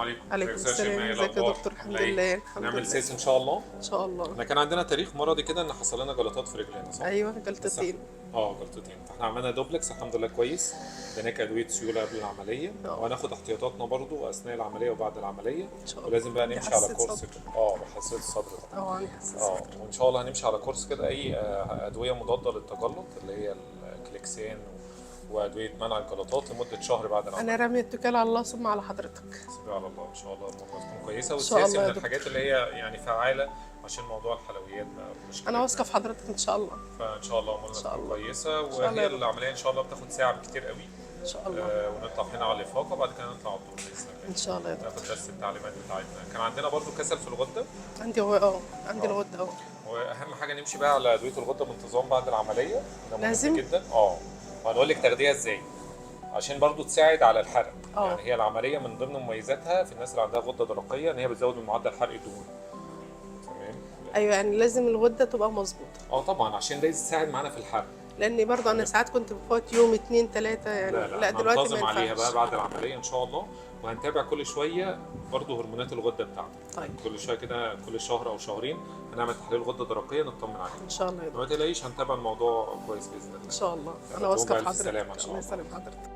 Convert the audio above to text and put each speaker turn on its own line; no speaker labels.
عليكم.
عليكم
ازيك يا أستاذ
السلام.
شيماء؟
ازيك يا
الأخبار؟
دكتور؟ الحمد
عاملة إيه؟
لله، الحمد
نعمل
لله.
سيس ان شاء الله.
ان شاء الله.
احنا كان عندنا تاريخ مرضي كده ان حصل لنا جلطات في رجلنا، صح؟
ايوه، جلطتين.
اه جلطتين، فاحنا عملنا دوبلكس الحمد لله كويس، اديناك ادوية سيولة قبل العملية، وهناخد احتياطاتنا برضو اثناء العملية وبعد العملية.
ان شاء الله.
ولازم بقى
دي
نمشي على
حساسية
كورس
صدر.
كده. اه حساسية الصدر طبعا.
اه عندي حساسية صدر.
وان شاء الله هنمشي على كورس كده اي ادوية مضادة للتجلط اللي هي الكليكسان وادوية منع الجلطات لمدة شهر بعد العملية.
انا راميه التكال على الله ثم على حضرتك.
سيبها على الله، ان شاء الله الامور هتكون كويسة.
إن شاء
والسياسي
الله يا
من
دكتور.
الحاجات اللي هي يعني فعاله عشان موضوع الحلويات بقى ومشكلتنا.
انا واثقة في حضرتك ان شاء الله.
فان شاء الله امورنا
إن شاء
تكون
الله.
كويسة،
شاء الله
وهي
يا دكتور.
العملية ان شاء الله بتاخد ساعة بكتير قوي.
ان شاء الله.
ونطلع هنا على الافاقه وبعد كده نطلع على الدور باذن الله.
ان شاء الله يا دكتور.
ناخد بس التعليمات بتاعتنا. كان عندنا برضو كسل في الغدة.
عندي هو عندي الغدة
واهم حاجة نمشي بقى على ادوية الغدة بانتظام بعد العملية، ده مهم
لازم؟
جدا. وهنقول لك تاخديها ازاي عشان برضو تساعد على الحرق. يعني هي العملية من ضمن مميزاتها في الناس اللي عندها غده درقيه ان هي بتزود من معدل حرق الدهون. تمام.
ايوه، يعني لازم الغدة تبقى مظبوطة.
اه طبعا، عشان ده يساعد معانا في الحرق.
لاني برضه انا ساعات كنت بفوت يوم اتنين تلاتة يعني.
لا لا،
لا دلوقتي ما
هننتظم عليها
ينفعش.
بقى بعد العملية ان شاء الله، وهنتابع كل شوية برضو هرمونات الغدة بتاعتك.
طيب.
كل شوية كده، كل شهر او شهرين هنعمل تحليل غده درقيه نطمن عليه.
ان شاء الله يا دكتور.
ما تقلقيش، هنتابع الموضوع كويس باذن الله.
ان شاء الله.
يلا،
انا واثقة
تقوم
في
بألف سلامة
حضرتك.
إن شاء
الله
الله.
يسلم حضرتك.